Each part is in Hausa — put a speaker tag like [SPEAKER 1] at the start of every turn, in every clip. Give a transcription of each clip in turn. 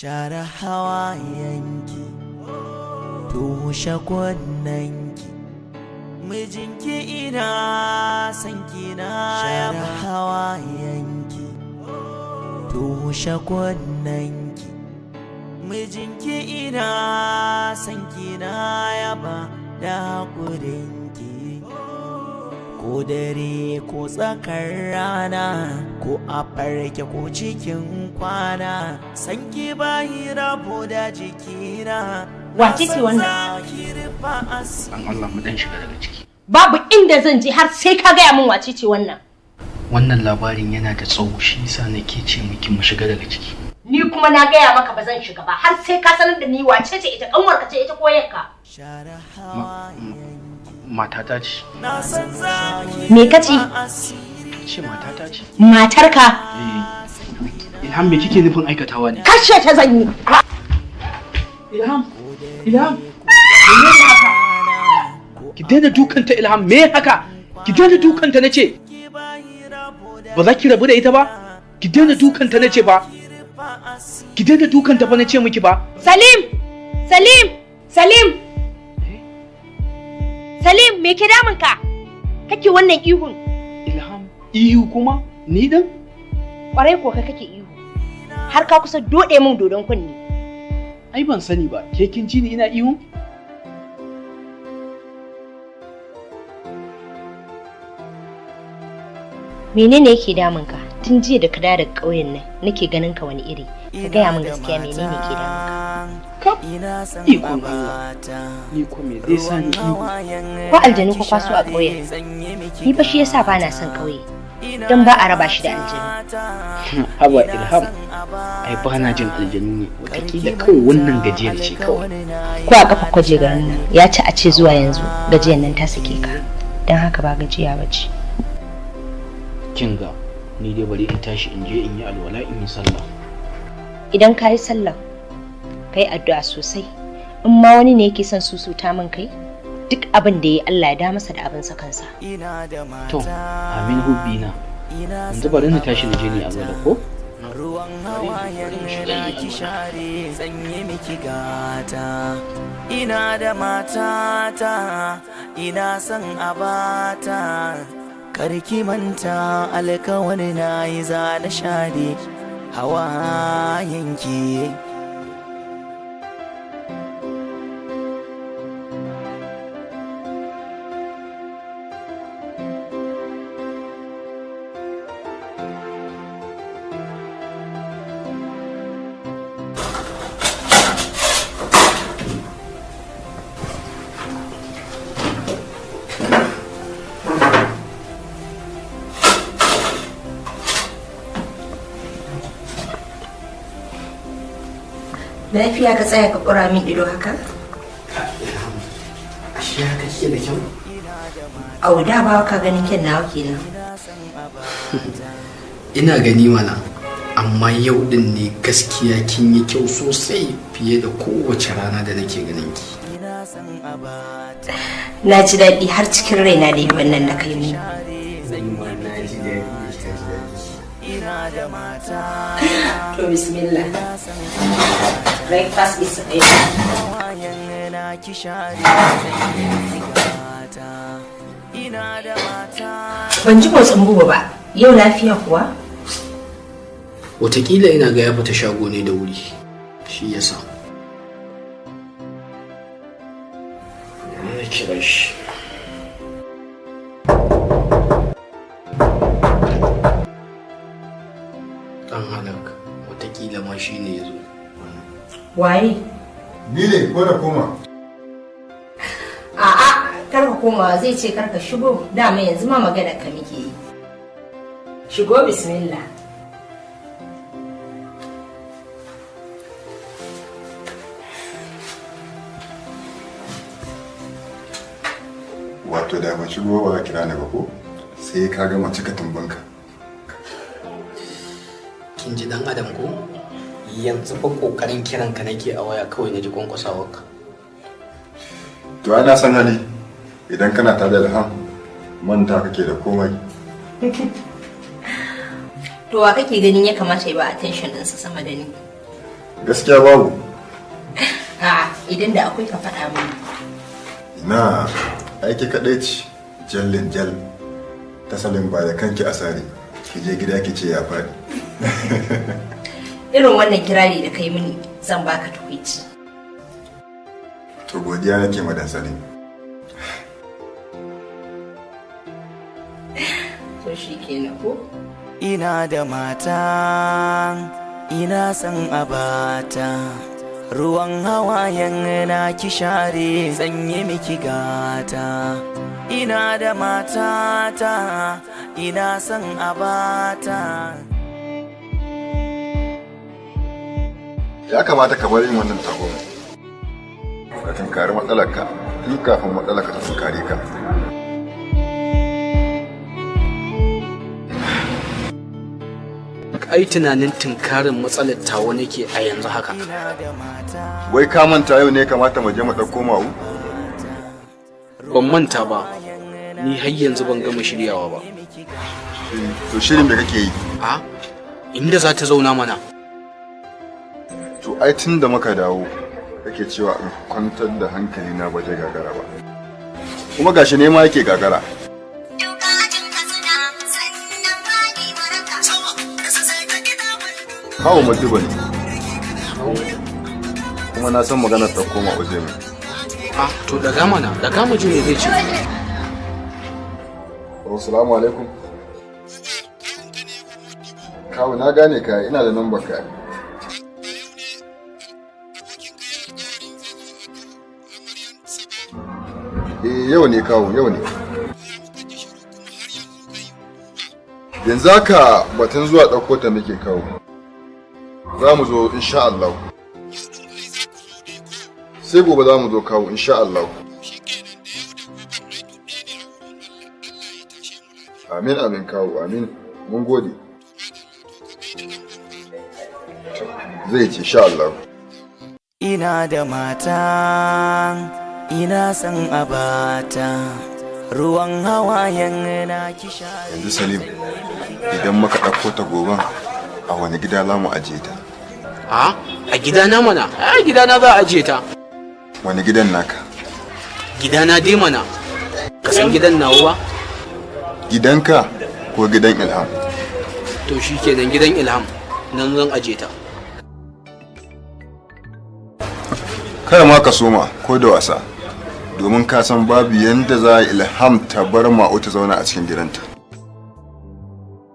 [SPEAKER 1] Share hawayenki, toshe kunnenki, mijinki ina son kina. Share hawayenki, toshe kunnenki, mijinki ina son kina, yaba da haƙurinki. Ko dare ko tsakar rana, ko a farke ko cikin kwana, sanki bayi rabo da jikina.
[SPEAKER 2] Wace ce wannan?
[SPEAKER 3] Dan Allah mu dan shiga daga ciki.
[SPEAKER 2] Babu inda zan je har sai ka gaya min wace ce wannan.
[SPEAKER 3] Wannan labarin yana da tsawo, shi yasa nake ce miki mu shiga daga ciki.
[SPEAKER 2] Ni kuma na gaya maka ba zan shiga ba har sai ka sanar da ni wace ce ita, kanwarka ce ita ko yanka?
[SPEAKER 3] Matata ce.
[SPEAKER 2] Me ka ce?
[SPEAKER 3] Ce matata ce.
[SPEAKER 2] Matarka?
[SPEAKER 3] Eh. Ilham, me kike nufin aikatawa ne?
[SPEAKER 2] Kashe ta zan yi.
[SPEAKER 3] Ilham, Ilham, menene haka? Ki daina dukanta, Ilham, me haka? Ki daina dukanta nace. Ba za ki rabu da ita ba? Ki daina dukanta nace ba. Ki daina dukanta fa nace miki ba.
[SPEAKER 2] Salim! Salim! Salim! Salim, me ke damun ka? Kake wannan ihun?
[SPEAKER 3] Ilham, ihu kuma? Ni din?
[SPEAKER 2] Kwarai ko kai kake ihu. Har ka kusa dode min dodon kunni.
[SPEAKER 3] Ai ban sani ba, ke kin ji ni ina ihu?
[SPEAKER 2] Menene yake damun ka? Tun jiya da ka dawo daga ƙauyen nan nake ganin ka wani iri. Ka gaya min gaskiya, menene ke damun ka?
[SPEAKER 3] Kap, ikon Allah. Ni ko me zai sa ni ihu?
[SPEAKER 2] Ko aljanu ka kwaso a ƙauyen? Ni fa shi yasa bana son ƙauye. Don ba a raba shi da aljanu.
[SPEAKER 3] Haba Ilham, ai ba na jin aljanu ne, wataƙila kawai wannan gajiyar ce kawai.
[SPEAKER 2] Ko a kafa kwaje garin nan ya ci a ce zuwa yanzu gajiyar nan ta sake ka. Don haka ba gajiya ba ce.
[SPEAKER 3] Kin ga, ni dai bari in tashi in je in yi alwala in yi sallah.
[SPEAKER 2] Idan ka yi sallah, ka yi addu'a sosai. In ma wani ne yake son susuta min kai, duk abin da ya yi Allah ya da masa da abin sa kansa.
[SPEAKER 3] To, amin hubbina. Yanzu bari na tashi na je ni alwala ko?
[SPEAKER 1] Ruwan hawayen na ki share, zan yi miki gata. Ina da matata, ina son abata. Karki manta alkawari na yi, za na share hawayenki.
[SPEAKER 2] Lafiya ka tsaya ka ƙura min ido haka?
[SPEAKER 3] Ashe haka kike da kyau?
[SPEAKER 2] Au, da ba ka ganin kyan nawa kenan.
[SPEAKER 3] Ina gani mana, amma yau din ne gaskiya kin yi kyau sosai fiye da kowace rana da nake ganin ki.
[SPEAKER 2] Na ji daɗi har cikin raina da yi wannan da kai mu.
[SPEAKER 3] Na ji daɗi.
[SPEAKER 2] To, bismillah. Breakfast is ready.
[SPEAKER 1] Hawayen na ki share, zan yi miki gata. Ina da mata.
[SPEAKER 2] Ban ji motsin Buba ba. Yau lafiya kuwa?
[SPEAKER 3] Wataƙila ina ga ya fita shago ne da wuri, shi yasa. Na kira shi. Ɗan halak, wataƙila ma shi ne ya zo.
[SPEAKER 2] Waye?
[SPEAKER 4] Ni ne ko da koma?
[SPEAKER 2] A'a, kar ka koma, zai ce kar ka shigo. Dama yanzu ma magana ka muke yi. Shigo, bismillah.
[SPEAKER 4] Wato da ban shigo ba kira ni ba ko? Sai ka gama cika tumbinka.
[SPEAKER 3] Kin ji dan adam ko? Yanzu fa kokarin kiran ka nake a waya kawai na ji kwankwasawarka.
[SPEAKER 4] To ai na san hali, idan kana tare da Ilham manta kake da komai.
[SPEAKER 2] To wa kake ganin ya kamata ya ba attention ɗinsa sama da ni?
[SPEAKER 4] Gaskiya babu.
[SPEAKER 2] A'a, idan da akwai ka faɗa mini.
[SPEAKER 4] Ina aiki kaɗai ce jallin jal ta salin ba da kanki asari ki je gida ki ce ya faɗi.
[SPEAKER 2] Irin wannan kirari da kai mini zan baka tukuici.
[SPEAKER 4] To godiya nake madan Salim.
[SPEAKER 2] To shi kenan ko?
[SPEAKER 1] Ina da mata, ina son abata. Ruwan hawayen na ki share zan yi miki gata. Ina da matata, ina son abata.
[SPEAKER 4] Ya kamata ka bar yin wannan tagon. Ka tunkari matsalarka tun kafin matsalarka ta tunkare ka.
[SPEAKER 3] Ai tunanin tunkarin matsalar tawa nake a yanzu haka.
[SPEAKER 4] Wai ka manta yau ne kamata mu je mu ɗauko mawu?
[SPEAKER 3] Ban manta ba, ni har yanzu ban gama shiryawa ba.
[SPEAKER 4] To shirin da kake yi?
[SPEAKER 3] A, inda za ta zauna mana.
[SPEAKER 4] To ai tun da muka dawo kake cewa in kwantar da hankali na ba zai gagara ba. Kuma gashi ne ma yake gagara. Kawo Modibo ne. Kuma na san maganar ta koma Uzemi.
[SPEAKER 3] A, to daga mana, daga mu ji me zai ce.
[SPEAKER 4] Assalamu alaikum. Kawo na gane ka, ina da number ka. Eh yau ne kawo, yau ne. Yanzu haka batun zuwa ɗauko ta muke kawo. Za mu zo insha Allah. Sai gobe za mu zo kawo insha Allah. Amin amin kawo, amin. Mun gode. Zai ce insha Allah.
[SPEAKER 1] Ina da mata, ina son abata. Ruwan hawayen na ki share.
[SPEAKER 4] Yanzu Salim, idan muka ɗauko ta goben a wani gida za mu ajiye ta?
[SPEAKER 3] A, a gidana mana, a gidana za a ajiye ta.
[SPEAKER 4] Wani gidan naka?
[SPEAKER 3] Gidana dai mana. Ka san gidan nawa ba?
[SPEAKER 4] Gidanka ko gidan Ilham?
[SPEAKER 3] To shi kenan gidan Ilham, nan zan ajiye ta.
[SPEAKER 4] Kada ma ka soma ko da wasa, domin ka san babu yanda za a Ilham ta bar Ma'u ta zauna a cikin gidanta.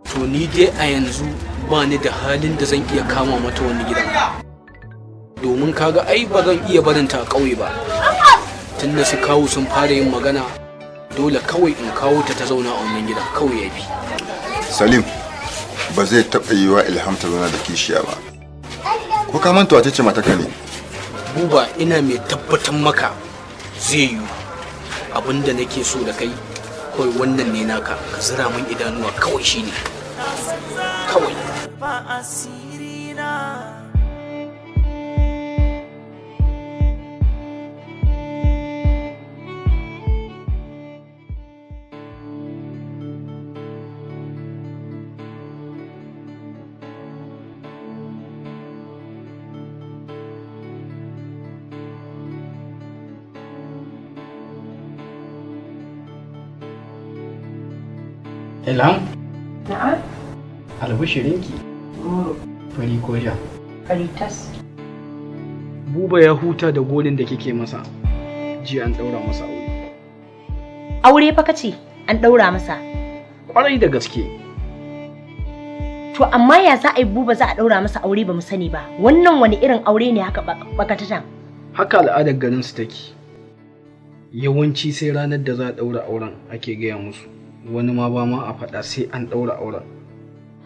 [SPEAKER 3] To ni dai a yanzu ba ni da halin da zan iya kama mata wani gidan. Domin kaga ai ba zan iya barinta a ƙauye ba. Tunda su kawo sun fara yin magana, dole kawai in kawo ta ta zauna a wannan gidan kawai ya fi.
[SPEAKER 4] Salim, ba zai taɓa yiwa Ilham ta zauna da kishiya ba. Ko ka manta wace ce matarka ne?
[SPEAKER 3] Buba, ina mai tabbatar maka zai yiwu. Abinda nake so da kai kawai wannan ne naka, ka zira min idanuwa kawai shine. Kawai.
[SPEAKER 1] Ba asirina.
[SPEAKER 3] Ilham?
[SPEAKER 2] Na'am.
[SPEAKER 3] Albishirinki. Fari ko ja?
[SPEAKER 2] Fari tas.
[SPEAKER 3] Buba ya huta da gonin da kike masa. Jiya an ɗaura masa aure.
[SPEAKER 2] Aure fa kace an ɗaura masa.
[SPEAKER 3] Kwarai da gaske.
[SPEAKER 2] To amma ya za a yi Buba za a ɗaura masa aure ba mu sani ba. Wannan wani irin aure ne haka bakatatan?
[SPEAKER 3] Haka al'adar garin su take. Yawanci sai ranar da za a ɗaura auren ake gaya musu. Wani ma ba ma a faɗa sai an ɗaura auren.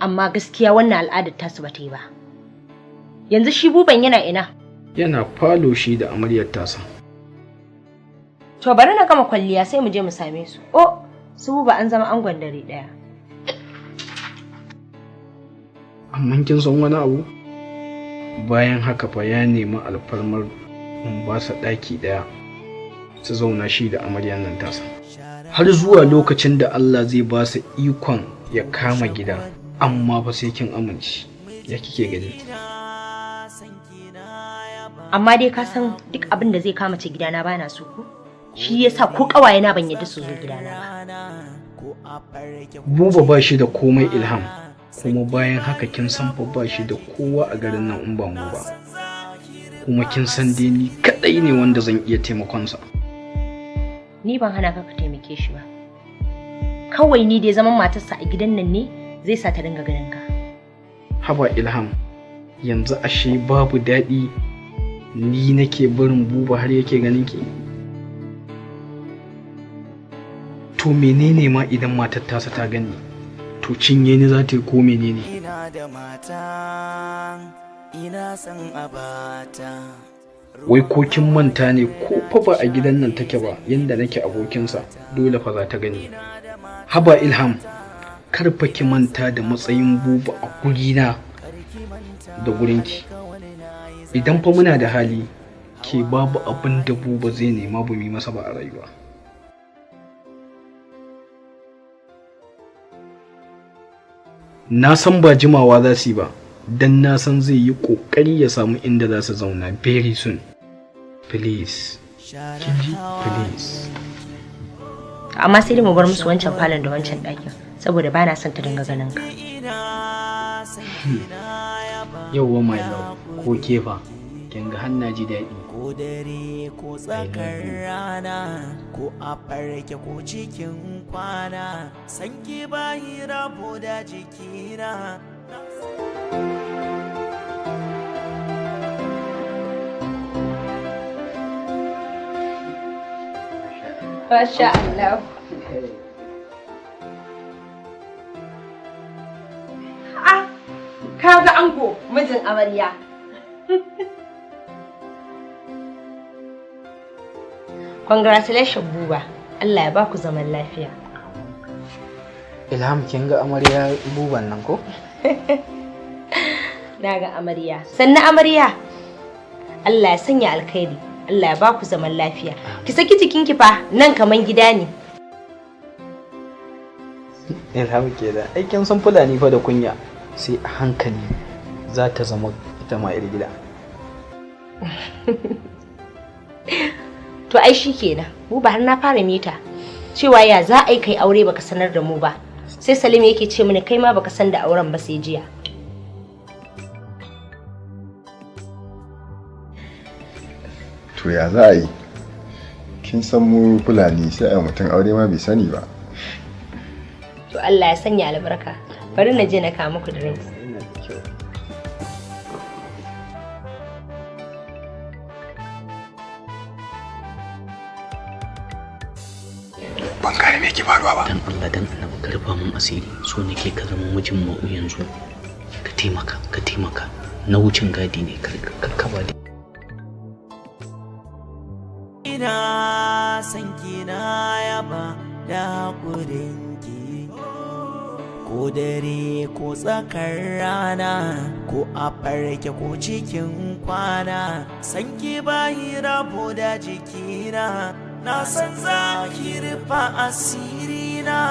[SPEAKER 2] Amma gaskiya wannan al'adar tasu ba ta yi ba. Yanzu shi Buban yana ina?
[SPEAKER 3] Yana falo shi da amaryar tasa.
[SPEAKER 2] To bari na gama kwalliya sai mu je mu same su. Oh, su Buba an zama angon dare ɗaya.
[SPEAKER 3] Amma kin san wani abu? Bayan haka fa ya nemi alfarmar in ba sa ɗaki ɗaya su zauna shi da amaryar nan tasa. Har zuwa lokacin da Allah zai ba su ikon ya kama gida, amma fa sai kin amince. Ya kike gani?
[SPEAKER 2] Amma dai ka san duk abin da zai kama ce gidana bana so ko? Shi yasa ko ƙawayena ban yadda su zo gidana ba.
[SPEAKER 3] Buba ba shi da komai Ilham, kuma bayan haka kin san fa ba shi da kowa a garin nan in ba mu ba. Kuma kin san dai ni kadai ne wanda zan iya taimakonsa.
[SPEAKER 2] Ni ban hana ka ka taimake shi ba. Kawai ni dai zaman matarsa a gidan nan ne zai sa ta dinga ganin ka.
[SPEAKER 3] Haba Ilham, yanzu ashe babu daɗi ni nake barin Buba har yake ganin ki. To menene ma idan matar tasa ta gani? To cinye ni za ta yi ko menene?
[SPEAKER 1] Ina da mata, ina son abata.
[SPEAKER 3] Wai ko kin manta ne ko fa ba a gidan nan take ba yanda nake abokinsa dole fa za ta gani. Haba Ilham, kar fa ki manta da matsayin Buba a gurina da gurinki. Idan fa muna da hali, ke babu abin da Buba zai nema ba mu yi masa ba a rayuwa. Na san ba jimawa za su yi ba, don na san zai yi ƙoƙari ya samu inda za su zauna very soon. Please, kin ji? Please.
[SPEAKER 2] Amma sai dai mu bar musu wancan falon da wancan ɗakin saboda bana son ta dinga ganin ka.
[SPEAKER 3] Yauwa my love, ko kefa, kin ga har na ji daɗi.
[SPEAKER 1] Ko dare ko tsakar rana ko a farke ko cikin kwana sanki bayi rabo da jikina.
[SPEAKER 2] Masha Allah. Ah, kaga ango mijin amarya. Congratulations Buba. Allah ya ba ku zaman lafiya.
[SPEAKER 3] Ilham kin ga amarya Buban nan ko?
[SPEAKER 2] Na ga amarya. Sannan amarya. Allah ya sanya alkhairi. Allah ya ba ku zaman lafiya. Ki saki jikinki fa nan kaman gida ne.
[SPEAKER 3] Ilham kenan. Ai kin san Fulani fa da kunya. Sai a hankali za ta zama ita ma 'yar gida.
[SPEAKER 2] To ai shikenan. Buba har na fara mita cewa ya za a yi kai aure baka sanar da mu ba. Sai Salim yake ce mini kai ma baka san da auren ba sai jiya.
[SPEAKER 4] To ya za a yi? Kin san mu Fulani sai a mutum aure ma bai sani ba.
[SPEAKER 2] To Allah ya sanya albarka. Bari na je na kawo muku drinks.
[SPEAKER 3] Yana da kyau.
[SPEAKER 4] Ban gane me ke faruwa ba.
[SPEAKER 5] Dan Allah dan Annabi ka rufa mun asiri, so nake ka zama mijin Ma'u yanzu. Ka taimaka, ka taimaka. Na wucin gadi ne, kar ka ba da.
[SPEAKER 1] Ina son kina yaba da haƙurinki. Ko dare ko tsakar rana ko a farke ko cikin kwana sanki bayi rabo da jikina na san za ki rufa asirina.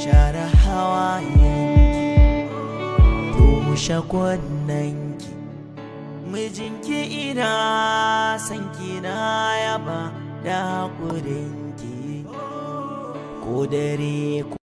[SPEAKER 1] Share hawayenki, toshe kunnenki, mijinki ina son kina yaba da haƙurinki, ko dare ko